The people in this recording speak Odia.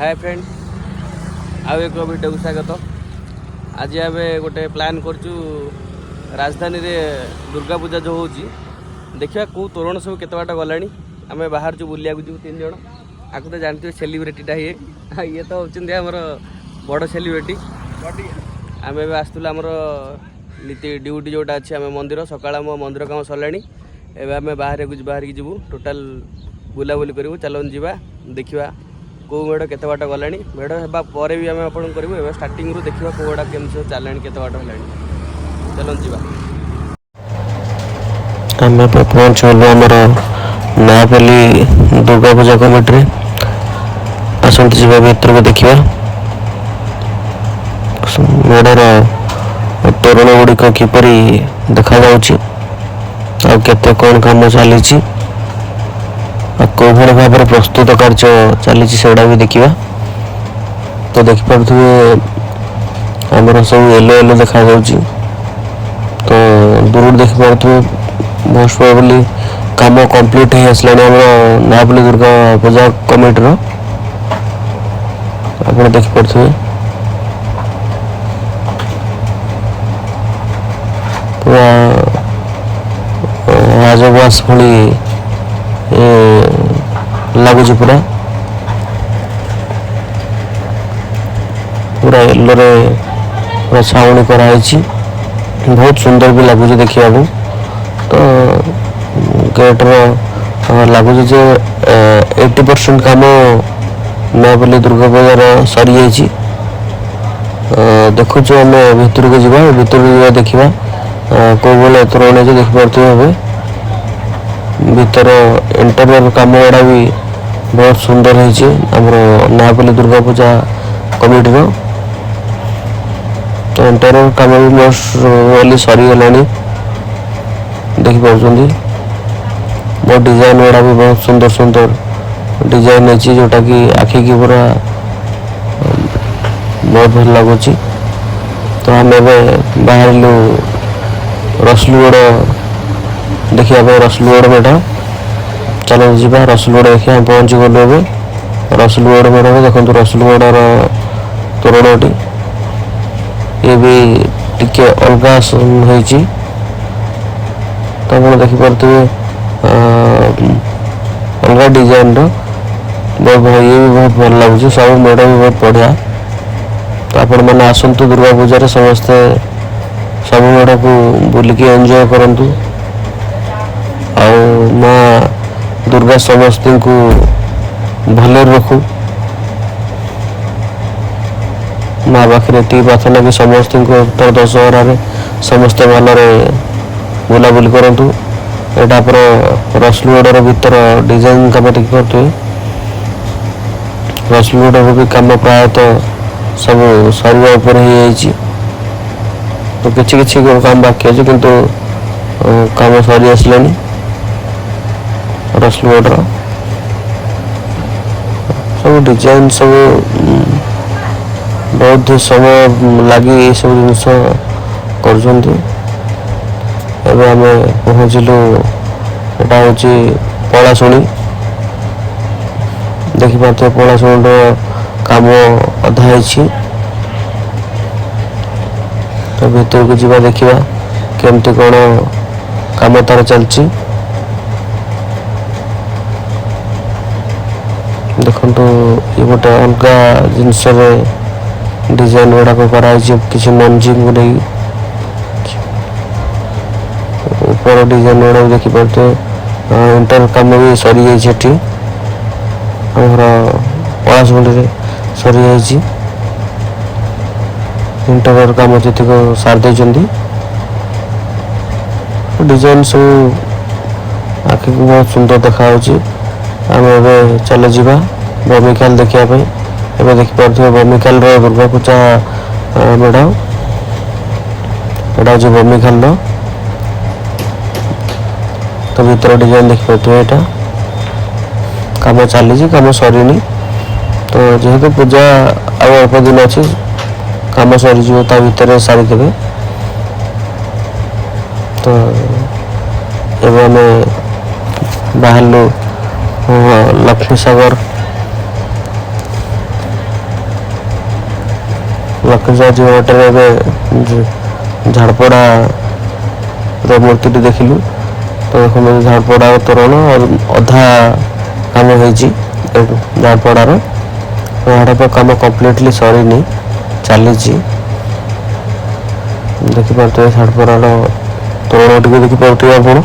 ହାଏ ଫ୍ରେଣ୍ଡ, ଆଉ ଏକ ଭିଡ଼ିଓକୁ ସ୍ୱାଗତ। ଆଜି ଆମେ ଗୋଟେ ପ୍ଲାନ୍ କରୁଛୁ, ରାଜଧାନୀରେ ଦୁର୍ଗା ପୂଜା ଯେଉଁ ହେଉଛି, ଦେଖିବା କେଉଁ ତୋରଣ ସବୁ କେତେ ବାଟ ଗଲାଣି। ଆମେ ବାହାରୁଛୁ ବୁଲିବାକୁ ଯିବୁ ତିନି ଜଣ। ଆକୁ ତ ଜାଣିଥିବେ, ସେଲିବ୍ରିଟିଟା ଇଏ। ଆଉ ଇଏ ତ ହେଉଛନ୍ତି ଆମର ବଡ଼ ସେଲିବ୍ରିଟି। ଆମେ ଏବେ ଆସିଥିଲୁ ଆମର ନୀତି ଡ୍ୟୁଟି ଯେଉଁଟା ଅଛି, ଆମେ ମନ୍ଦିର ସକାଳ ଆମ ମନ୍ଦିର କାମ ସରିଲାଣି। ଏବେ ଆମେ ବାହାରକୁ ବାହାରିକି ଯିବୁ, ଟୋଟାଲ୍ ବୁଲାବୁଲି କରିବୁ। ଚାଲନ୍ତୁ ଯିବା, ଦେଖିବା କେଉଁ ମେଢ଼ କେତେ ବାଟ ଗଲାଣି। ମେଢ଼ ହେବା ପରେ ବି ଆମେ ଆପଣଙ୍କୁ କରିବୁ। ଏବେ ଷ୍ଟାର୍ଟିଂରୁ ଦେଖିବା କେଉଁ ଗୁଡ଼ା କେମିତି ସବୁ ଚାଲିଲାଣି, କେତେ ବାଟ ହେଲାଣି। ଚାଲନ୍ତୁ ଯିବା। ଆମେ ଏବେ ପହଞ୍ଚିଗଲୁ ଆମର ନୟାପଲ୍ଲୀ ଦୁର୍ଗା ପୂଜା କମିଟିରେ। ଆସନ୍ତୁ ଯିବା ଭିତରକୁ, ଦେଖିବା ମେଢ଼ର ତୋରଣ ଗୁଡ଼ିକ କିପରି ଦେଖାଯାଉଛି ଆଉ କେତେ କ'ଣ କାମ ଚାଲିଛି ଆଉ କୋଉଭଳି ଭାବରେ ପ୍ରସ୍ତୁତ କାର୍ଯ୍ୟ ଚାଲିଛି, ସେଗୁଡ଼ା ବି ଦେଖିବା। ତ ଦେଖିପାରୁଥିବେ, ଆମର ସବୁ ୟେଲୋ ୟେଲୋ ଦେଖାଯାଉଛି। ତ ଦୂରରୁ ଦେଖିପାରୁଥିବେ, ମୋଷ୍ଟ ପ୍ରୋବାବଲି କାମ କମ୍ପ୍ଲିଟ୍ ହେଇ ଆସିଲାଣି ଆମର ନୟାପଲ୍ଲୀ ଦୁର୍ଗା ପୂଜା କମିଟିର। ଆପଣ ଦେଖିପାରୁଥିବେ, ପୁରା ରାଜବାସ ଭଳି ଲାଗୁଛି। ପୁରା ପୁରା ୟେଲୋରେ ପୁରା ଛାଉଣି କରାହେଇଛି। ବହୁତ ସୁନ୍ଦର ବି ଲାଗୁଛି ଦେଖିବାକୁ। ତ ଗେଟ୍ର ଲାଗୁଛି ଯେ 80% କାମ ନୟାପଲ୍ଲୀ ଦୁର୍ଗା ପୂଜାର ସରିଯାଇଛି। ଦେଖୁଛୁ, ଆମେ ଭିତରକୁ ଯିବା। ଭିତରକୁ ଯିବା, ଦେଖିବା କୋଉ ଭଳିଆ ତୋରଣ ହେଇଛି। ଦେଖିପାରୁଥିବେ, ଏବେ ଭିତର ଇଣ୍ଟରିୟର କାମ ଗୁଡ଼ା ବି ବହୁତ ସୁନ୍ଦର ହେଇଛି ଆମର ନୟାପଲ୍ଲୀ ଦୁର୍ଗା ପୂଜା କମିଟିର। ତ ଇଣ୍ଟରିୟର କାମ ବି ମୋଷ୍ଟଲି ସରିଗଲାଣି, ଦେଖିପାରୁଛନ୍ତି। ବହୁତ ଡିଜାଇନ ଗୁଡ଼ା ବି ବହୁତ ସୁନ୍ଦର ସୁନ୍ଦର ଡିଜାଇନ ହେଇଛି, ଯୋଉଟା କି ଆଖିକି ପୁରା ବହୁତ ଭଲ ଲାଗୁଛି। ତ ଆମେ ଏବେ ବାହାରିଲୁ ରସୁଲଗଡ଼ ଦେଖିବା ପାଇଁ, ରସୁଲଗଡ଼ ମେଢ଼। ଚାଲନ୍ତୁ ଯିବା ରସୁଲଗଡ଼ ଦେଖିବା। ଆମେ ପହଞ୍ଚି ଗଲୁ ଏବେ ରସୁଲଗଡ଼ ମେଢ଼ରେ। ଦେଖନ୍ତୁ ରସୁଲଗଡ଼ର ତୋରଣଟି, ଇଏ ବି ଟିକେ ଅଲଗା ହେଇଛି। ତ ଆପଣ ଦେଖିପାରୁଥିବେ, ଅଲଗା ଡିଜାଇନର ବହୁତ ଭଲ। ଇଏ ବି ବହୁତ ଭଲ ଲାଗୁଛି। ସବୁ ମେଢ଼ ବି ବହୁତ ବଢ଼ିଆ। ତ ଆପଣମାନେ ଆସନ୍ତୁ ଦୁର୍ଗା ପୂଜାରେ, ସମସ୍ତେ ସବୁ ମେଢ଼କୁ ବୁଲିକି ଏନ୍ଜୟ କରନ୍ତୁ ଆଉ ମା ଦୁର୍ଗା ସମସ୍ତଙ୍କୁ ଭଲରେ ରଖୁ। ମା ପାଖରେ ଏତିକି ପ୍ରାର୍ଥନା କି ସମସ୍ତଙ୍କୁ ଏଥର ଦଶହରାରେ ସମସ୍ତେ ଭଲରେ ବୁଲାବୁଲି କରନ୍ତୁ। ଏଇଟା ଆମର ରସୁଲଗଡ଼ର ଭିତର ଡିଜାଇନ କାମ ଦେଖିପାରୁଥିବେ। ରସୁଲଗଡ଼ର ବି କାମ ପ୍ରାୟତଃ ସବୁ ସରିବା ଉପରେ ହେଇଯାଇଛି। ତ କିଛି କିଛି କାମ ବାକି ଅଛି, କିନ୍ତୁ କାମ ସରି ଆସିଲାଣି ରସୁଲଗଡ଼ର। ସବୁ ଡିଜାଇନ ସବୁ ବହୁତ ସମୟ ଲାଗି ଏସବୁ ଜିନିଷ କରୁଛନ୍ତି। ଏବେ ଆମେ ପହଞ୍ଚିଲୁ, ଏଟା ହେଉଛି ପଳାଶୁଣି। ଦେଖିପାରୁଥିବେ, ପଳାଶୁଣିର କାମ ଅଧା ହେଇଛି। ତ ଭିତରକୁ ଯିବା, ଦେଖିବା କେମିତି କ'ଣ କାମ ତାର ଚାଲିଛି। ଦେଖନ୍ତୁ, ଇଏ ଗୋଟେ ଅଲଗା ଜିନିଷରେ ଡିଜାଇନ ଗୁଡ଼ାକ କରାହେଇଛି, କିଛି ମଞ୍ଜିଙ୍କୁ ନେଇ। ଉପର ଡିଜାଇନ ଗୁଡ଼ାକ ଦେଖିପାରୁଥିବେ। ଇଣ୍ଟର କାମ ବି ସରିଯାଇଛି ଏଠି, ଆମର ପଳାଶୁଣିରେ ସରିଯାଇଛି। ଇଣ୍ଟରିୟର କାମ ଯେତିକ ସାରି ଦେଇଛନ୍ତି। ଡିଜାଇନ ସବୁ ଆଖିକୁ ବହୁତ ସୁନ୍ଦର ଦେଖାଯାଉଛି। ଆମେ ଏବେ ଚାଲ ଯିବା ବମିଖାଲ ଦେଖିବା ପାଇଁ। ଏବେ ଦେଖିପାରୁଥିବେ ବମିଖାଲର ଦୁର୍ଗା ପୂଜା ମେଢ଼। ଏଇଟା ହେଉଛି ବମିଖାଲର। ତ ଭିତର ଡିଜାଇନ ଦେଖିପାରୁଥିବେ। ଏଇଟା କାମ ଚାଲିଛି, କାମ ସରିନି। ତ ଯେହେତୁ ପୂଜା ଆଉ ଅଳ୍ପ ଦିନ ଅଛି, କାମ ସରିଯିବ, ତା ଭିତରେ ସାରିଦେବେ। ତ ଏବେ ଆମେ ବାହାରିଲୁ ଲକ୍ଷ୍ମୀ ସାଗର। ଲକ୍ଷ୍ମୀସାଗର ଯିବା ବାଟରେ ଏବେ ଝାଡ଼ପଡ଼ା ର ମୂର୍ତ୍ତିଟି ଦେଖିଲୁ। ତ ଦେଖନ୍ତୁ, ଝାଡ଼ପଡ଼ାର ତୋରଣ ଅଧା କାମ ହେଇଛି ଝାଡ଼ପଡ଼ାର। ଝାଡ଼ପଡ଼ା କାମ କମ୍ପ୍ଲିଟଲି ସରିନି, ଚାଲିଛି। ଦେଖିପାରୁଥିବେ, ଝାଡ଼ପଡ଼ାର ତୋରଣ ଟିକେ ଦେଖିପାରୁଥିବେ ଆପଣ।